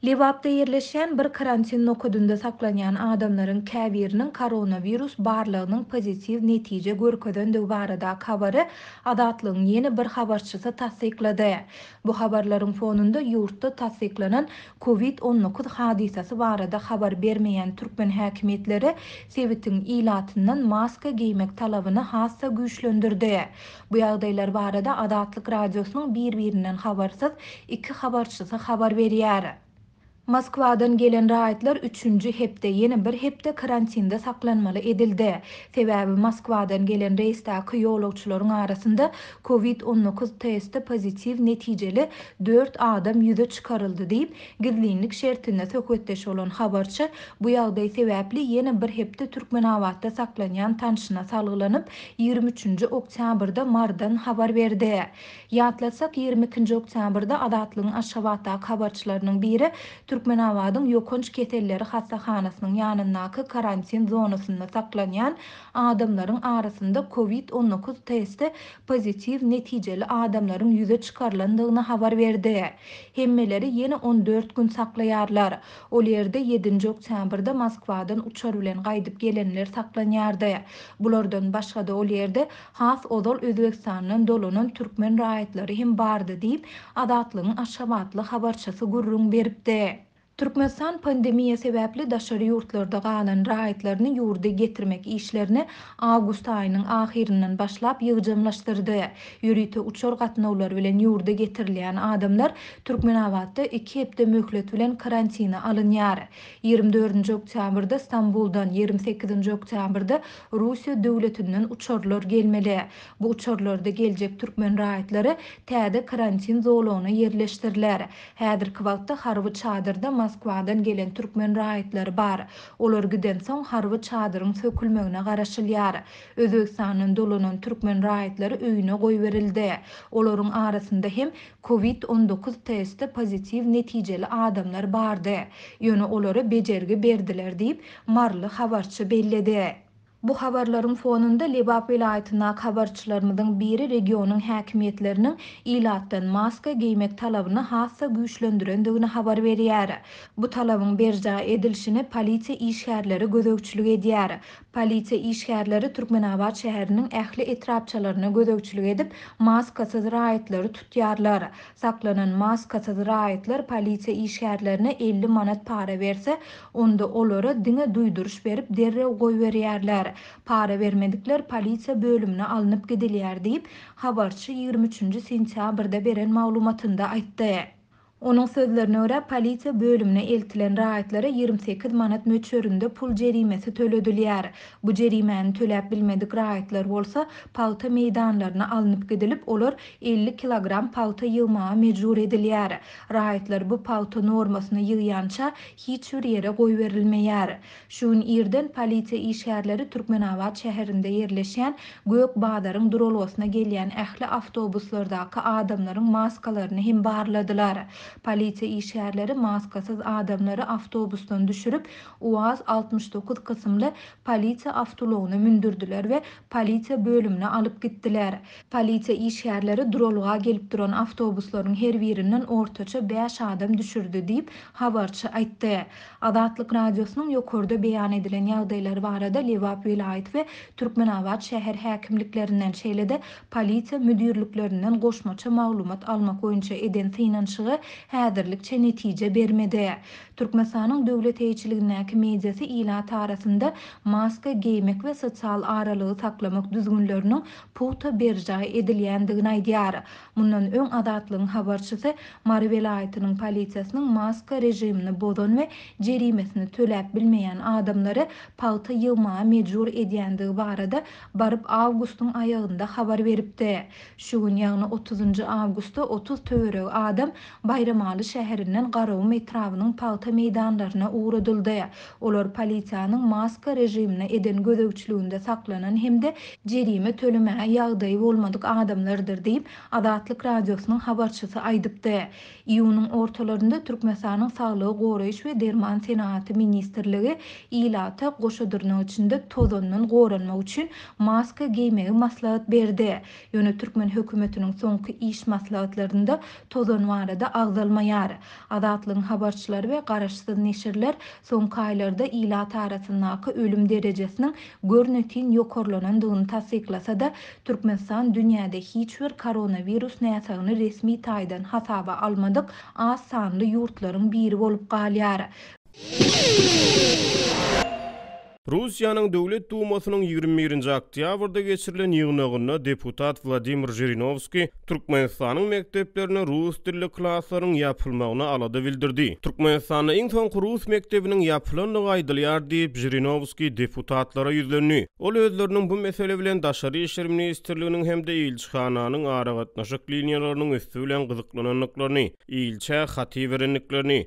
Lebapda ýerleşýän bir karantin nokadynda saklanýan adamlaryň käbiriniň koronawirus barlagynyň pozitiw netije görkezendigi baradaky habary Azatlygyň ýene bir habarçysy tassyklady. Bu habarlaryň fonunda ýurtda tassyklanan Covid 19 hadysasy barada habar bermeýän türkmen häkimiýetleri sebitiň ilatyndan maska geýmek talabyny has-da güýçlendirdi. Bu ýagdaýlar barada Azatlyk Radiosynyň bir-birinden habarsyz iki habarçysy habar berýär. Moskwadan gelen raýatlar üçünji hepde, ýene bir hepde karantinde saklanmaly edildi. Sebäbi Moskwadan gelen reýsdaky ýolagçylaryň arasynda Covid 19 testi pozitiw netijeli dört adam ýüze çykaryldy diýip, gizlinlik şertinde söhbetdeş bolan habarçy bu ýagdaý sebäpli ýene bir hepde Türkmenabatda saklanýan tanşyna salgylanyp, 23-nji oktýabrda Marydan habar berdi. Ýatlatsak, 22-nji oktýabrda Azatlygyň Aşgabatdaky habarçylarynyň biri Türkmenabadyň ýokanç keselleri hassahanasynyň ýanyndaky karantin zonasynda saklanýan adamlaryň arasynda Covid 19 testi pozitiw netijeli adamlaryň ýüze çykarylandygyny habar berdi. Hemmeleri ýene 14 gün saklaýarlar. Ol ýerde ýedinji oktýabrda Moskwadan uçar bilen gaýdyp gelenler saklanýardy. Bulardan başga-da ol ýerde has ozal Özbegistandan dolanan türkmen raýatlary hem bardy diýip, Azatlygyň aşgabatly habarçysy gürrüň beripdi. Türkmenistan pandemiýa sebäpli daşary ýurtlarda galan raýatlaryny ýurda getirmek işlerini awgust aýynyň ahyryndan başlap ýygjamlaşdyrdy. Ýörite uçar gatnawlary bilen ýurda getirilýän adamlar Türkmenabatda iki hepde möhlet bilen karantine alynýar. 24-nji oktýabrda Stambuldan, 28-nji oktýabrda Russiýa döwletinden uçarlar gelmeli. Bu uçarlarda geljek türkmen raýatlary täze karantin zolagyna ýerleşdiriler. Häzirki wagtda harby çadyrda Moskwadan gelen türkmen raýatlary bar. Olar gidensoň harby çadyryň sökülmegine garaşylýar. Özbegistandan dolanan türkmen raýatlary öýüne goýberildi. Olaryň arasynda hem Covid 19 testi pozitiw netijeli adamlar bardy. Ýöne olara bejergi berdiler diýip, maryly habarçy belledi. Bu habarlaryň fonunda Lebap welaýatyndaky habarçylarymyzyň biri regionyň häkimiýetleriniň ilatdan maska geýmek talabyny has-da güýçlendirendigini habar berýär. Bu talabyň berjaý edilişine polisiýa işgärleri gözegçilik edýär. Polisiýa işgärleri Türkmenabat şäheriniň ähli etrapçalaryna gözegçilik edip, maskasyz raýatlary tutýarlar. Saklanan maskasyz raýatlar polisiýa işgärlerine 50 manat para berse, onda olara diňe duýduryş berip derrew goýberýärler. Para bermedikler polisiýa bölümine alnyp gidilýär diýip, habarçy 23-nji sentýabrda beren maglumatynda aýtdy. Onuň sözlerine görä, polisiýa bölümine eltilen raýatlara 28 manat möçberinde pul jerimesi töledilýär. Bu jerimäni töläp bilmedik raýatlar bolsa, pagta meýdanlaryna alnyp gidilip, olar 50 kilogram pagta ýygmaga mejbur edilýär. Raýatlar bu pagta normasyny ýygýança hiç bir ýere goýberilmeýär. Şu gün irden polisiýa işgärleri Türkmenabat şäherinde ýerleşýän Gök bazaryň duralgasyna gelýän ähli awtobuslardaky adamlaryň maskalaryny hem barladylar. Polisiýa işgärleri maskasyz adamlary awtobusdan düşürip, UAZ 69 kysymly polisiýa awtoulagyna mündürdiler we polisiýa bölümine alyp gitdiler. Polisiýa işgärleri duralga gelip duran awtobuslaryň her birinden ortaça bäş adam düşürdi diýip, habarçy aýtdy. Azatlyk Radiosynyň ýokarda beýan edilen ýagdaýlar barada Lebap welaýat we Türkmenabat şäher häkimliklerinden, şeýle-de polisiýa müdirliklerinden goşmaça maglumat almak boýunça eden synanyşygy häzirlikçe netije bermedi. Türkmenistanyň döwlet eýeçiligindäki mediasy ilat arasynda maska geýmek we sosial aralygy saklamak düzgünleriniň pugta berjaý edilýändigini aýdýar. Mundan öň Azatlygyň habarçysy Mary welaýatynyň polisiýasynyň maska režimini bozan we jerimesini töläp bilmeýän adamlary pagta ýygmaga mejbur edýändigi barada baryp awgustyň aýagynda habar beripdi. Şu gün, ýagny otuzynjy awgustda 30 töweregi adam Baýramaly şäherinden Garagum etrabynyň pagta meýdanlaryna ugradyldy. Olar polisiýanyň maska režimine eden gözegçiliginde saklanan hem-de jerime tölemäge ýagdaýy bolmadyk adamlardyr diýip, Azatlyk Radiosynyň habarçysy aýdypdy. Iýunyň ortalarynda Türkmenistanyň Saglygy goraýyş we derman senagaty ministrligi ilata goşa dyrnak içinde tozandan goranmak üçin maska geýmegi maslahat berdi. Ýöne türkmen hökümetiniň soňky iş maslahatlarynda tozan barada agzalmady. agzalmaýar. Azatlygyň habarçylary we garaşsyz neşirler soňky aýlarda ilat arasyndaky ölüm derejesiniň görnetin ýokarlanandygyny tassyklasa-da, Türkmenistan dünýäde hiç bir koronawirus näsagyny resmi taýdan hasaba almadyk az sanly ýurtlaryň biri bolup galýar. Russiýanyň Döwlet Dumasynyň 21-nji oktýabrda geçirilen ýygnagynda deputat Wladimir Žirinowskiý Türkmenistanyň mekdeplerinde rus dilli klaslaryň ýapylmagyna alada bildirdi. Türkmenistanda iň soňky rus mekdebiniň ýapylandygy aýdylýar diýip, Žirinowskiý deputatlara ýüzlendi. Ol özleriniň bu mesele bilen Daşary işler ministrliginiň hem-de ilçihananyň aragatnaşyk liniýalarynyň üsti bilen gyzyklanandyklaryny, ilçä hat iberendiklerini,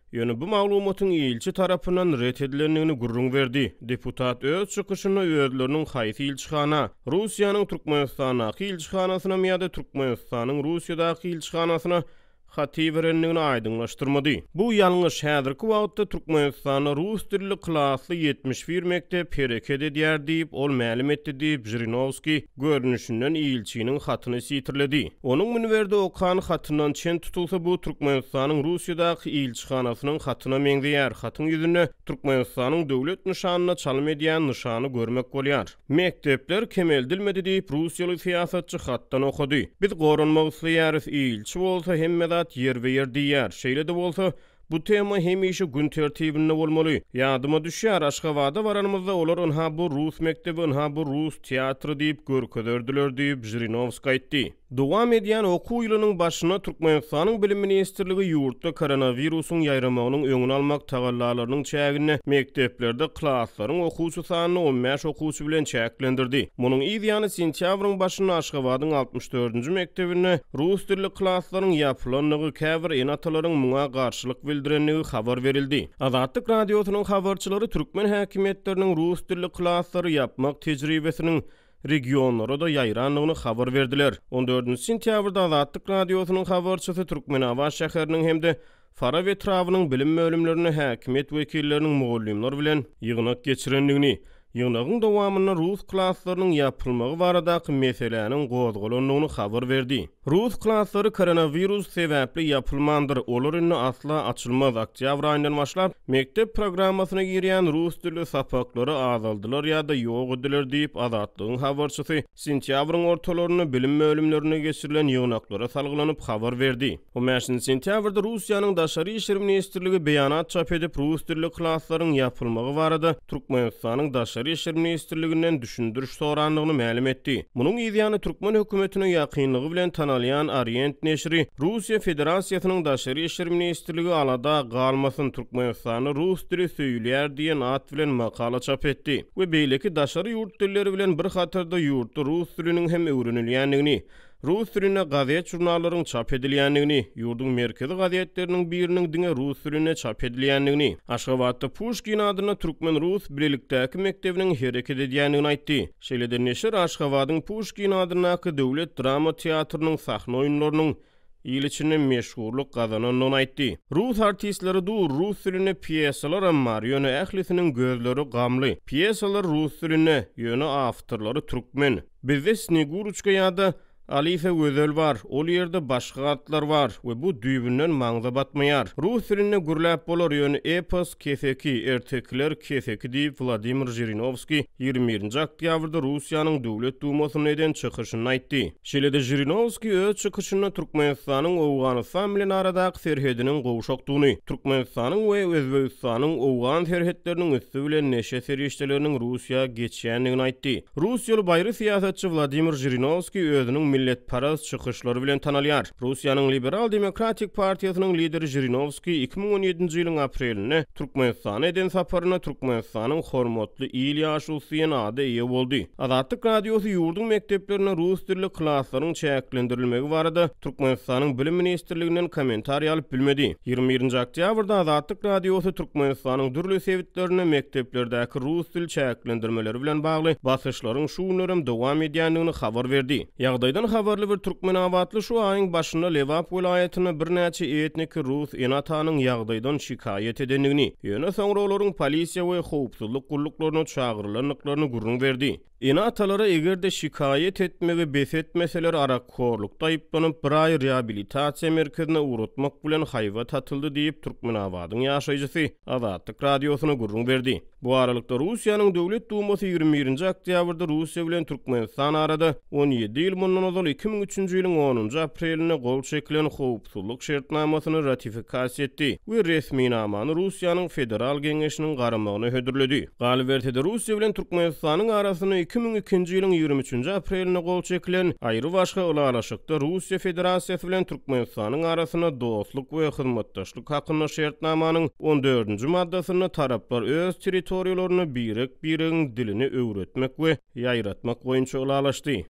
Ýöne bu maglumatyň ilçi tarapyndan ret edilendigini gürrüň berdi. Deputat öz çykyşynda özleriniň haýsy ilçihana, Russiýanyň Türkmenistandaky ilçihanasynamy ýa-da Türkmenistanyň Russiýadaky ilçihanasyna hat iberendigini aýdyňlaşdyrmady. Bu ýalňyş, häzirki wagtda Türkmenistanda rus dilli klasly 71 mekdep hereket edýär diýip, ol mälim etdi diýip, Žirinowskiý görnüşinden ilçiniň hatyny sitirledi. Onuň münberde okan hatyndan çen tutulsa, bu Türkmenistanyň Russiýadaky ilçihanasynyň hatyna meňzeýär, hatyň ýüzünde Türkmenistanyň döwlet nyşanyna çalym edýän nyşany görmek bolýar. Mekdepler kemeldilmedi diýip, russiýaly syýasatçy hatdan okady. Biz goranmak isleýäris, ilçi bolsa hemme zat ýerbe-ýer diýýär. Şeýle-de bolsa, Bu tema hemişe gün tertibinde bolmaly. Ýadyma düşýär, Aşgabada baranymyzda olar ynha bu rus mekdebi, ynha bu rus teatry diýip görkezerdiler diýip, Žirinowskiý aýtdy. Dowam edýän okuw ýylynyň başynda Türkmenistanyň Bilim ministrligi ýurtda koronawirusyň ýaýramagynyň öňüni almak tagallalarynyň çäginde mekdeplerde klaslaryň okuwçy sanyny 15 okuwçy bilen çäklendirdi. Munuň yz ýany sentýabryň başynda Aşgabadyň 64-nji mekdebinde Rus dilli klaslaryň ýapylandygy, käbir ene-atalaryň muňa garşylyk bildirendigi habar berildi. Azatlyk Radiosynyň habarçylary türkmen häkimiýetleriniň rus dilli klaslary ýapmak tejribesiniň regionlara-da ýaýrandygyny habar berdiler. On dördünji sentýabrda Azatlyk Radiosynyň habarçysy Türkmenabat şäheriniň hem-de Farap etrabynyň bilim bölümlerinde häkimiýet wekilleriniň mugallymlar bilen ýygnak geçirendigini, ýygnagyň dowamynda rus klaslarynyň ýapylmagy baradaky meseläniň gozgalandygyny habar berdi. Rus klaslary koronawirus sebäpli ýapylmandyr, olar indi asla açylmaz, oktýabr aýyndan başlap, mekdep programmasyna girýän rus dilli sapaklary azaldylar ýa-da ýok ediler diýip, Azatlygyň habarçysy sentýabryň ortalarynda bilim bölümlerinde geçirilen ýygnaklara salgylanyp habar berdi. On bäşinji sentýabrda Russiýanyň Daşary işler ministrligi beýanat çap edip, rus dilli klaslaryň ýapylmagy barada Türkmenistanyň Daşary işler ministrliginden düşündiriş sorandygyny mälim etdi. Munuň yzýany türkmen hökümetine ýakynlygy bilen tanalýan Orient neşiri Russiýa Federasiýasynyň Daşary işler ministrligi alada galmasyn, Türkmenistanda rus dili söýülýär diýen at bilen makala çap etdi we beýleki daşary ýurt dilleri bilen bir hatarda ýurtda rus diliniň hem öwrenilýändigini, Rus dilinde gazet-žurnallaryň çap edilýändigini, ýurduň merkezi gazetleriniň biriniň diňe rus dilinde çap edilýändigini, Aşgabatda Puşkin adynda türkmen-rus bilelikdäki mekdebiniň hereket edýändigini aýtdy. Şeýle-de neşir Aşgabadyň Puşkin adyndaky döwlet drama teatrynyň sahna oýunlarynyň il içinde meşhurlyk gazanandygyny aýtdy. Rus artistleri dur, rus dilinde pýesalaram bar, ýöne ählisiniň gözleri gamly. Pýesalar rus dilinde, ýöne awtorlary türkmen. Bizde Sneguroçka ýa-da Alisa Gözel bar, ol ýerde başga atlar bar we bu düýbünden maňza batmaýar. Rus dilinde gürläp bolar, ýöne epos keseki, ertekiler keseki diýip, Wladimir Žirinowskiý 21-nji oktýabrda Russiýanyň Döwlet Dumasynda eden çykyşynda aýtdy. Şeýle-de Žirinowskiý öz çykyşynda Türkmenistanyň Owganystan bilen aradaky serhediniň gowşakdygyny, Türkmenistanyň we Özbegistanyň owgan serhetleriniň üsti bilen neşe serişdeleriniň Russiýa geçýändigini aýtdy. Russiýaly baýry syýasatçy Wladimir Žirinowskiý özüniň milletparaz çykyşlary bilen tanalýar. Russiýanyň Liberal-demokratik partiýasynyň lideri Žirinowskiý 2017-nji ýylyň aprelinde Türkmenistana eden saparynda Türkmenistanyň hormatly il ýaşulusy diýen ada eýe boldy. Azatlyk Radiosy ýurduň mekdeplerinde rus dilli klaslaryň çäklendirilmegi barada Türkmenistanyň Bilim ministrliginden kommentariý alyp bilmedi. 21-nji oktýabrda Azatlyk Radiosy Türkmenistanyň dürli sebitlerinde mekdeplerdäki rus dil çäklendirmeleri bilen bagly basyşlaryň şu günlerem dowam edýändigini habar berdi. Ýagdaýdan. habarly bir türkmenabatly şu aýyň başynda Lebap welaýatynda birnäçe etniki rus ene-atanyň ýagdaýdan şikaýat edendigini, ýöne soňra olaryň polisiýa we howpsuzlyk gulluklaryna çagyrylandyklaryny gürrüň berdi. Ene-atalara eger-de şikaýat etmegi bes etmeseler arakhorlukda aýyplanyp bir aý reabilitasiýa merkezine ugratmak bilen haýbat atyldy diýip, Türkmenabadyň ýaşaýjysy Azatlyk Radiosyna gürrüň berdi. Bu aralykda, Russiýanyň Döwlet Dumasy 21-nji oktýabrda Russiýa bilen Türkmenistan arada 17 ýyl mundan ozal 2003-nji ýylyň onunjy aprelinde gol çekilen howpsuzlyk şertnamasyny ratifikasiýa etdi we resminamany Russiýanyň Federal Geňeşiniň garamagyna hödürledi. Galyberse-de, Russiýa bilen Türkmenistanyň arasynda 2002-nji ýylyň 23-nji aprelinde gol çekilen aýrybaşga ylalaşykda Russiýa Federasiýasy bilen Türkmenistanyň arasynda dostluk we hyzmatdaşlyk hakynda şertnamanyň on dördünji maddasynda taraplar öz territoriýalarynda birek-biregiň dilini öwretmek we ýaýratmak boýunça ylalaşdy.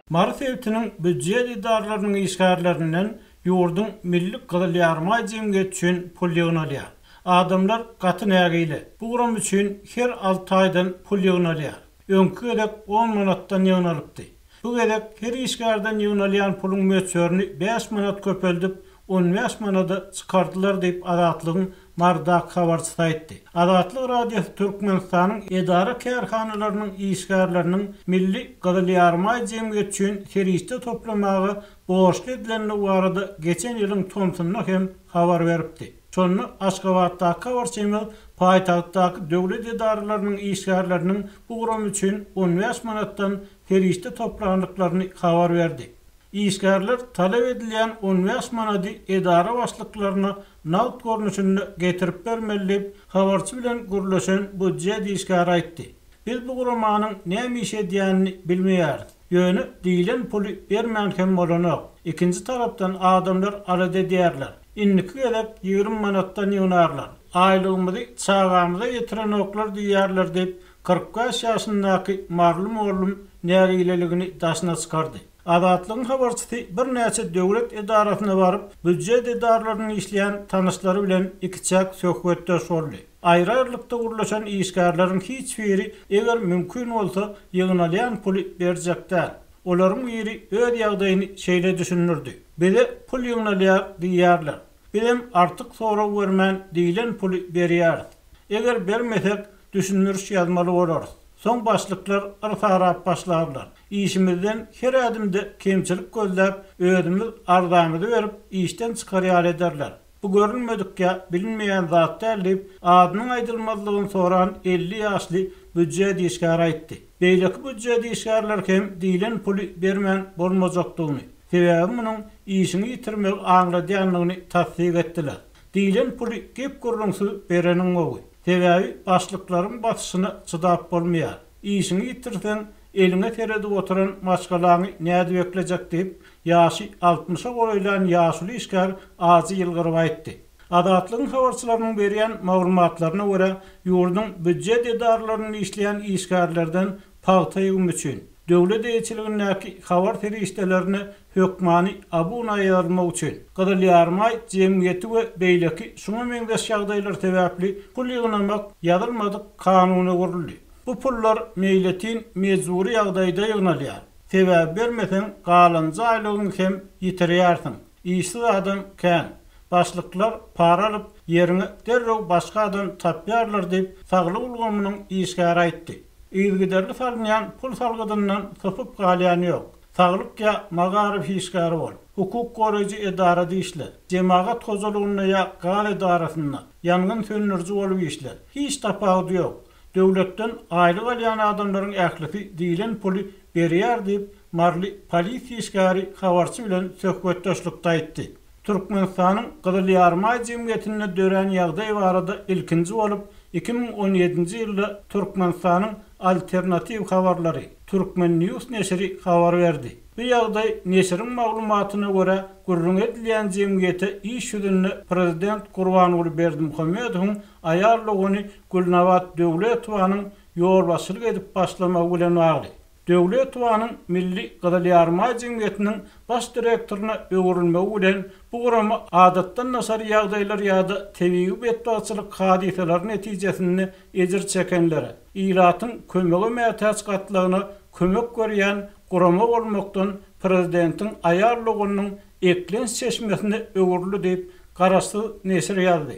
Mary sebitiniň býujet edaralarynyň işgärlerinden ýurduň Milli Gyzyl Ýarymaý jemgyýeti üçin pul ýygnalýar. Adamlar gaty nägile. Bu gurama üçin her alty aýdan pul ýygnalýar. Öňki gezek on manatdan ýygnalypdy. Bu gezek her işgärden ýygnalýan puluň möçberini bäş manat köpeldip, 15 manada çykardylar diýip, Azatlygyň Marydaky habarçysy aýtdy. Azatlyk Radiosy Türkmenistanyň edara-kärhanalarynyň işgärleriniň Milli Gyzyl Ýarymaý jemgyýeti üçin serişde toplamaga borçly edilendigi barada geçen ýylyň tomsunda hem habar beripdi. Şonda Aşgabatdaky habarçymyz paýtagtdaky döwlet edaralarynyň işgärleriniň bu gurama üçin 15 manatdan serişde toplandyklaryny habar berdi. Işgärler talap edilýän 15 manady edara başlyklaryna nagt görnüşinde getirip bermeli diýip, habarçy bilen gürleşen býujet işgäri aýtdy. Biz bu guramanyň näme iş edýänini bilmeýäris. Ýöne diýlen puly bermän hem bolanok. Ikinji tarapdan adamlar alada edýärler. Indiki gezek 20 manatdan ýygnarlar. Aýlygymyzy çagamyza ýetirenoklar diýýärler diýip, 45 ýaşyndaky maryly mugallym nägileligini daşyna çykardy. Azatlygyň habarçysy birnäçe döwlet edarasyna baryp, býujet edaralarynda işleýän tanyşlary bilen ikiçäk söhbetdeş boldy. Aýry-aýrylykda gürleşen işgärleriň hiç biri, eger mümkin bolsa, ýygnalýan puly berjek däl. Olaryň biri öz ýagdaýyny şeýle düşündirdi, Bize pul ýygnalýar diýýärler. Bizem artyk sorag bermän diýlen puly berýäris. Eger bermesek, düşündiriş ýazmaly bolarys. Soň başlyklar yrsarap başlarlar. Işimizden her ädimde kemçilik gözläp, özümiz arzamyzy berip, işden çykar ýaly ederler. Bu görülmedik ýa bilinmeýän zat däl diýip, adynyň aýdylmazlygyny soran 50 ýaşly býujet işgäri aýtdy. Beýleki býujet işgärleri hem diýlen puly bermän bolmajakdygyny, sebäbi munuň işiňi ýitirmegi aňladýandygyny tassyk etdiler. Diýlen puly gep-gürrüňsiz bereniň gowy. Sebäbi başlyklaryň basyşyna çydap bolmaýar. Işiňi ýitirseň, eliňe seredip oturan maşgalaňy nädip eklejek diýip, ýaşy altmyşa golaýlan ýaşuly işgär ajy ýylgyryp aýtdy. Azatlygyň habarçylarynyň berýän maglumatlaryna görä, ýurduň býujet edaralarynda işleýän işgärlerden pagta ýygymy üçin, döwlet eýeçiligindäki habar serişdelerine hökmany abuna ýazylmak üçin, Gyzyl Ýarymaý jemgyýeti we beýleki şuňa meňzeş ýagdaýlar sebäpli pul ýygnamak ýazylmadyk kanuna öwrüldi. Bu pullar meýletin mejbury ýagdaýda ýygnalýar. Sebäbi bermeseň galanja aýlygyňy hem ýitirýärsiň. Işsiz adam kän. Başlyklar para alyp, ýeriňe derrew başga adam tapýarlar diýip, saglyk ulgamynyň işgäri aýtdy. Yzygiderli salynýan pul salgydyndan sypyp galýan ýok. Saglyk ýa magaryf işgäri bol, hukuk goraýjy edarada işle, jemagat hojalygynda ýa gaz edarasynda, ýangyn söndüriji bolup işle, hiç tapawudy ýok. Döwletden aýlyk alýan adamlaryň ählisi diýlen puly berýär diýip, maryly polisiýa işgäri habarçy bilen söhbetdeşlikde aýtdy. Türkmenistanyň Gyzyl Ýarymaý jemgyýetinde dörän ýagdaý barada ilkinji bolup, 2017-nji ýylda Türkmenistanyň alternatiw habarlary, Turkmen. News neşiri habar berdi. Bu ýagdaý, neşiriň maglumatyna görä, gürrüňi edilýän jemgyýete iş ýüzünde prezident Gurbanguly Berdimuhamedowyň aýal dogany Gülnabat Döwletowanyň ýolbaşçylyk edip başlamagy bilen bagly. Döwletowanyň Milli Gyzyl Ýarymaý jemgyýetiniň baş direktoryna öwrülmegi bilen bu gurama adatdan daşary ýagdaýlar ýa-da tebigy betbagtçylyk hadysalary netijesinde ejir çekenlere, ilatyň kömege mätäç gatlagyna kömek berýän gurama bolmakdan prezidentiň aýal doganynyň eklenç çeşmesine öwrüldi diýip, garaşsyz neşir ýazdy.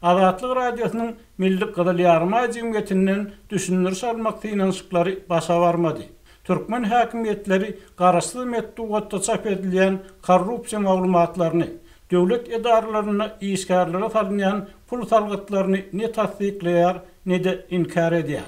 Azatlyk Radiosynyň Milli Gyzyl Ýarymaý jemgyýetinden düşündiriş almak synanyşyklary başa barmady. Türkmen häkimiýetleri garaşsyz metbugatda çap edilýän korrupsiýa maglumatlaryny, döwlet edaralarynda işgärlere salynýan pul salgytlaryny ne tassyklaýar, ne-de inkär edýär.